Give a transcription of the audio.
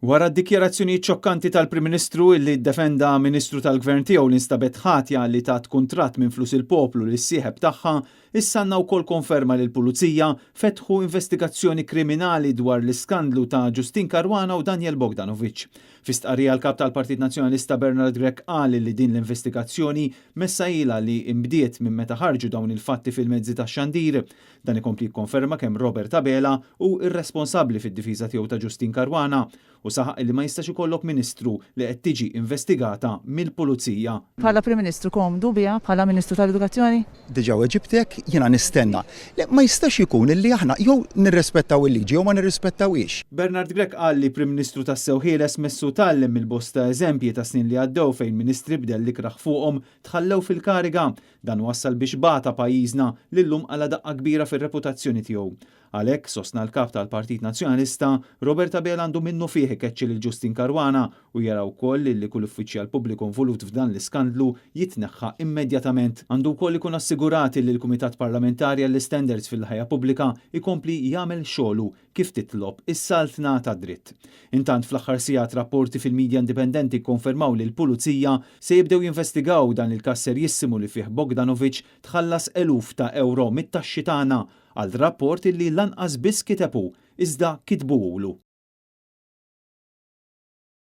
Wara d-dikjarazzjonijiet xokkanti tal-Prim Ministru li ddefenda Ministru tal-Gvern tiegħu li nstabet ħatja li tat kuntratt minn flus il-poplu lis-sieħeb tagħha, issa għandna wkoll konferma li l-Pulizija fetħu investigazzjoni kriminali dwar l-iskandlu ta' Justyne Caruana u Daniel Bogdanovic. Fi stqarrija, l-kap tal-Partit Nazzjonalista Bernard Grech qal li din l-investigazzjoni messa ilha li imbdiet minn meta ħarġu dawn il-fatti fil-mezzi tax-xandir. Dan ikompli jikkonferma kemm Robert Abela hu irresponsabbli fid-difiża tiegħu ta' Justyne Caruana u saħaq li ma jistax ikollok ministru li qed tiġi investigata mill-pulizija. Bħala Prim Ministru komdu biha bħala Ministru tal-Edukazzjoni? Diġà weġibtek, jiena nistenna. Le, ma jistax ikun illi aħna jew nirrispettaw il-liġi jew ma nirrispettawhiex. Bernard Grech qal li Prim Ministru tassew ħieles messu tgħallem mill-bosta eżempji ta' snin li għaddew fejn ministri b'dell ikrah fuqhom tħallew fil-kariga. Dan wassal biex bata pajjiżna li llum qala' daqqa kbira fir-reputazzjoni tiegħu. Għalhekk, sostna l-kap tal-Partit Nazzjonalista, Robert Abela għandu minnufih ikeċċi lil Justyne Caruana u jara wkoll li kull uffiċjal pubbliku involut f'dan l-iskandlu jitneħħa immedjatament. Għandu wkoll ikun assigurati li l-Kumitat Parlamentari għall-Istandards fil-Ħajja Pubblika ikompli jagħmel xogħlu kif titlob is-saltna tad-dritt. Intant, fl-aħħar sigħat rapporti fil-medja indipendenti konfermaw li l-Pulizija se jibdew jinvestigaw dan il-każ serjissimu li fih Bogdanovic tħallas eluf ta' euro mit-taxxi tagħna għal rapport illi lanqas biss kiteb hu, iżda kitbuhulu.